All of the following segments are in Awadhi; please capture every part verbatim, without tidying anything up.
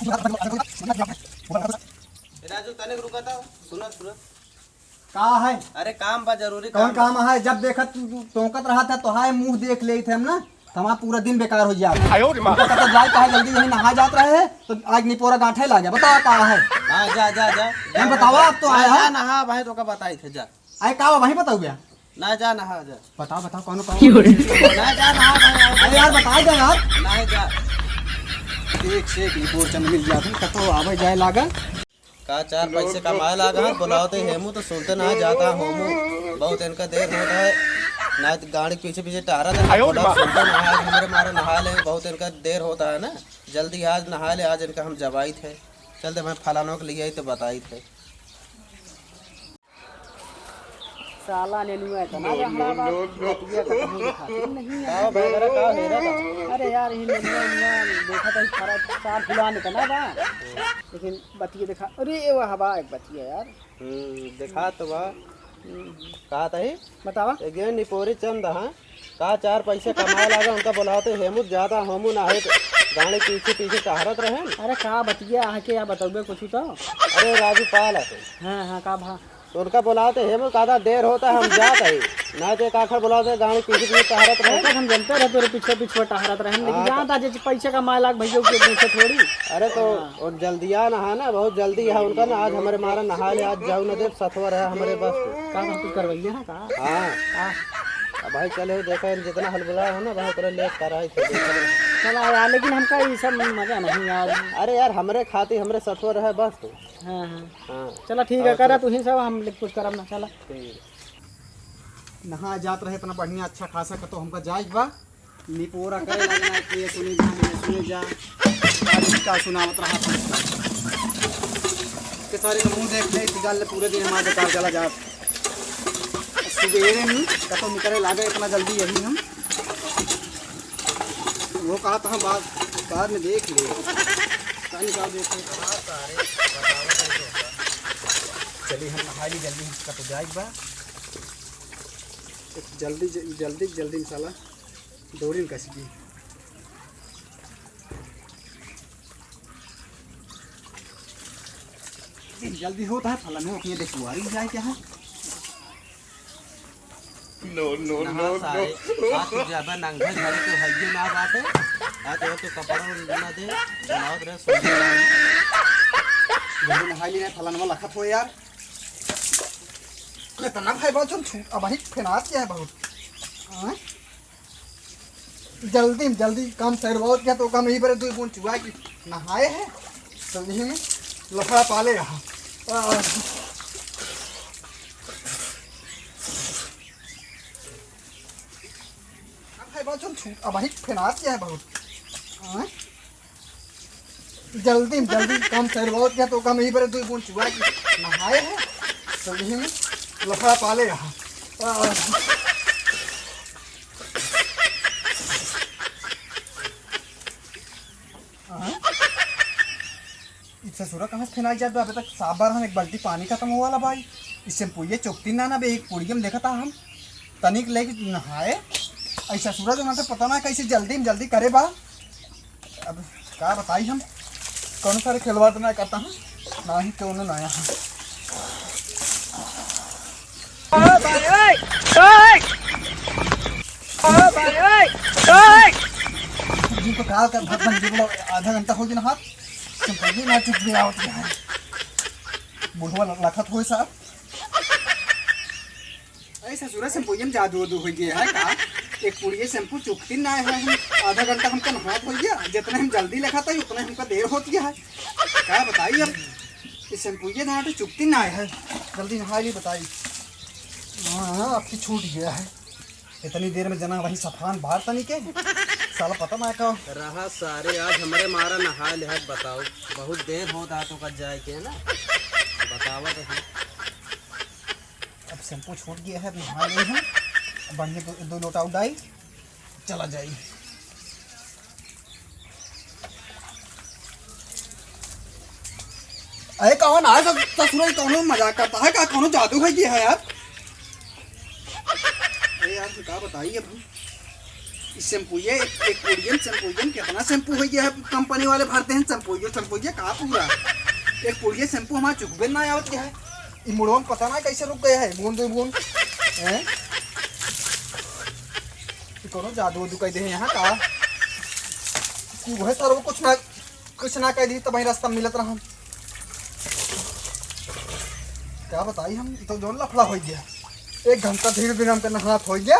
ए राजू, तनिक रुका था, सुना, सुना। का है? अरे काम बा जरूरी कौन काम बा। काम है? जब देखत तू, तू तोंकत रहा था, तो हाय मुंह देख लेत थे हम ना, तो हमारा पूरा दिन बेकार हो जात। आयो रे माँ। तो कहता, "जाए कहा जल्दी, यहीं नहा जात रहे हैं, तो आज निपोरा गांठे लागे।" बता का है? हाँ, जा, जा, जा। नहीं बतावा, अब तो हाँ, आया जा, है। नहा भाई, तो का बताई थे, जा। अरे का वहीं बताऊ बे? ना, जा, नहा, जा। बताओ, बताओ, कौन काम? क्यों रे? ना, जा, नहा भाई, आओ। अरे यार, बता दे यार। ना, जा। एक से एक निपोर चंद मिल जात है, कतो आवे जाए लागा। का चार पैसे कमाए लागा है, बुलावते हेमू तो सुनते ना जाता होमू। बहुत इनका देर होता है, ना तो गाड़ी के पीछे पीछे टहरा था, आयो रे माँ। सुनते ना आज हमारे मारे नहा ले, बहुत इनका देर होता है ना, जल्दी आज नहा ले, आज इनका हम जवाई थे, चलते मैं फलानों के लिए आई तो बताई थे। साला नेनुआ इतना नो, नो, बहरा बा, नो, नो। बतिया का कहीं खातिर नहीं है। का बहरा का हेरा था? अरे यार, ये नेनुआ, नेनुआ देखा था, सारा चार फुलान इतना बा। लेकिन बतिया देखा, अरे ये वह बा एक बतिया यार। हम्म, देखा तो बा। हम्म। कहा था ही? बतावा। एक ये निपोरी चंद, हाँ? का चार पैसे कमाए लागा, उनका बुलावते हेमू ज्यादा होमू ना है, गाड़ी पीछे पीछे टहरत रहे। अरे का बतिया आके या बतौबे कुछ तो। अरे राजू पाल है। हाँ, हाँ, का भा? तो उनका बुलावते हेमू का था, देर होता हम जात है, ना तो एक आखर बुलावते गाड़ी पीछे पीछे टहरत रहे। ओकर हम जनते रहे तोरे पीछे पीछे टहरत रहे, लेकिन हाँ, जानता जे पैसे कमाए लाग भैया के पीछे थोड़ी। अरे तो हाँ। और जल्दिया ना है ना, बहुत जल्दी है उनका ना, आज हमारे मारा नहा ले, आज जाऊ ना दे, सथवा रहे हमारे बस। का हम कुछ करवैया है का? हाँ। हाँ। अब भाई चले हो, देखा है, जितना हलबुला हो ना, भाई, उतना लेट कर आई थे, देखा है। चला यार, लेकिन हमका ये सब मजा नहीं यार। अरे यार, हमरे खाती, हमरे सथवा रहे बस तू। हाँ, हाँ। हाँ। चला ठीक है, हाँ, करा चलो। तू ही सब, हम कुछ करब ना, चला। ठीक है। नहा जात रहे इतना बढ़िया, अच्छा खासा, कतो हमका जाए बा। निपोरा करे लगना कि ये सुने जा, ये सुने जा। आज इसका सुनावत रहा था। के सारे मुंह देख ले, कि जान ले पूरे दिन हमारे बेकार चला जात। सुबेरे में कतो निकले लागे इतना जल्दी यही हम। वो कहा था हम बाद, बाद में देख ले। कहीं का देख ले। चलिए हम नहा ली जल्दी, हम कतो जाए बा। जल्दी, जल्दी, जल्दी मसाला। दौड़िन कस की। जल्दी होता है, फलन हो, अपने देखुआरी जाए क्या है? No, no, नहा no, सारे, no। आ तू ज्यादा नंगे घरे तो हइये ना बाटे। आ तो, तो कपड़ा ना दे, बनावत रहे, सो जा। जल्दी नहा ली, फलनवा लखत हो यार। कितना भाई बात, हम छूट, अब ही फेनात क्या है बहुत। हाँ? जल्दी में जल्दी काम सैरवावत गया तो काम यही पर दो बूंद चुआ की नहाए है, तो यही में लफड़ा पाले रहा। आ, अब भाई बात हम छूट, अब ही फेनात क्या है बहुत। हाँ? जल्दी में जल्दी काम सैरवावत गया तो काम यही पर दो बूंद चुआ की नहाए है, तो यही में लफड़ा पाले रहा। आ, हाँ? ई ससुरा कहाँ से फेनाई जात बा? अबे तक साबर हम एक बाल्टी पानी खत्म हुआ ला भाई। ई शैम्पूये चुकती ना ना बे, एक पुड़िया में देखा था हम। तनिक लेके नहाए। ऐसा ससुरा जो ना तो पता ना कैसे जल्दी में जल्दी करे बा। अब का बताई हम? कौन सारे खिलवाड़ तो ना करता हूँ, ना ही कौन नया है। ओ भाई, ओए, ओए। ओ भाई, ओए, ओए। जी तो काल कर भगवान जी बोलो, आधा घंटा हो गया ना हाथ। तुम कभी ना चुप भी आओ तो यहाँ। बुढ़वा ल-, लखत होए साहब। ऐ ससुरा शैम्पूये में जादू वादू हो गया है का? एक पुड़िया शैम्पू चुकती ना है, हम आधा घंटा हमका नहात हो गया। जितना हम जल्दी लखाता है, उतना हमका देर होती है। का बताई अब? ये शैम्पूये ना तो चुकती ना है। जल्दी नहा ली बताई। हाँ, हाँ, अब की छूट गया है। इतनी देर में जना वही सफान बाहर तनी के। साला पता ना का। रहा सारे, आज हमरे मारा नहा ले हाथ, बताओ। बहुत देर होत आ तो का जाए के ना। बतावा तो। अब शैम्पू छूट गया है, अब नहा ले हम। अब बढ़िया दो, दो लोटा उठाई, चला जाई। अरे कौन आए सब ससुरा, कौनो मजाक करता है का? कौनो जादू है ये है यार। अरे यार, का बताई अब हम? शैम्पूये, एक, एक पुड़ियन शैम्पूये में कितना शैम्पू होइ गया है, कंपनी वाले भरते हैं शैम्पूये, शैम्पूये का पूरा। एक पुड़िये शैम्पू हमार चुकबे ना आवत है। ई मुड़वा में पता ना कैसे रुक गया है, बूंद बूंद। हैं? ई कौनो जादू वादू कइ दे हैं यहाँ का? कि वह सर वो कुछ ना, कुछ ना कइ दी तब वहीं रास्ता मिलत रहा। का बताई हम, ई तो जौन लफड़ा होइ गया। एक घंटा धीरे धीरे हमका नहात होइ गया।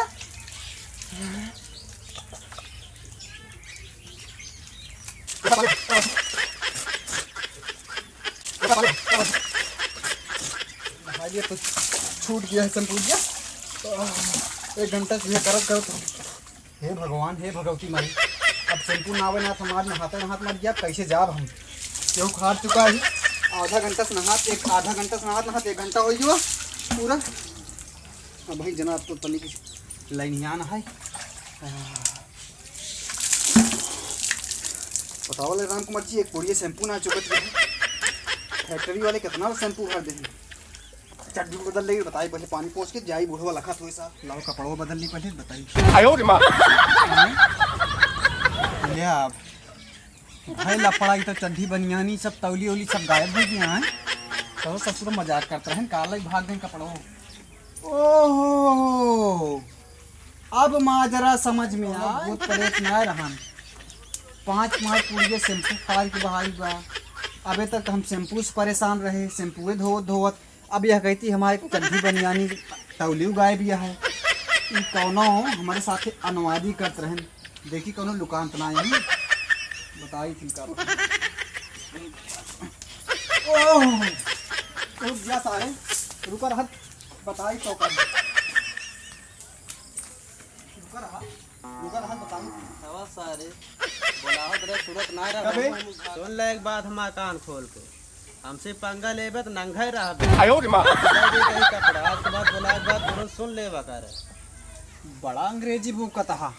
भाई, ये तो छूट गया है शैम्पू गया। एक घंटा से ये करत करत, हे भगवान, हे भगवती माई, अब शैम्पू ना आवे ना, तो हमार नहाते नहात मर गया, कैसे जाब हम? केहू खार चुका है, आधा घंटा से नहात, एक आधा घंटा से नहात नहात एक घंटा होइ गया पूरा। अब भाई जना, अब तो तनी की लाइन यहाँ ना है। बतावा ले राम कुमार जी, एक पुड़िया शैम्पू ना चुकत रहे। फैक्ट्री वाले कितना शैम्पू भर दे हैं। चड्ढी बदल लेई, बताई पहले पानी पहुँच के जाई, बुढ़वा लखत होई साहब। लाओ कपड़वा बदल ली पहले, बताई। आयो रे माँ। ले आप। भाई लफड़ा, ई तो चड्ढी बनियानी सब तौली ओली सब गायब होइ गया है। तो ससुर मजाक करत रहन, काला ही भाग गए कपड़वा। ओहो, अब माजरा समझ में आय। भूत प्रेत ना रहन। पाँच पाँच पुड़िया शैम्पू फाड़ के बहाई बा। अबे तक हम शैम्पू से परेशान रहे, शैम्पूए धोवत धोवत। अब यह कहती हमारे चड्ढी बनियानी तौलियो गायब यह है। ई कौनो हमारे साथे अनवादी करत रहन। देखी कौनो लुकांत ना आई। बताई थी का। ओह, रुक जा सारे, रुका रहत। बताई तो कर। रुका रहा, रुका रहा, बताई। हवा सारे, बोलावत रहे, सुरत ना रहा। कबे? सुन ले एक बात हमार कान खोल के, हमसे पंगा लेबे त नंगे रहबे। आयो रे माँ। कहीं कपड़ा, आज के बाद बोला एक बात तुरंत सुन लेबा करे। बड़ा अंग्रेजी भूकत हा।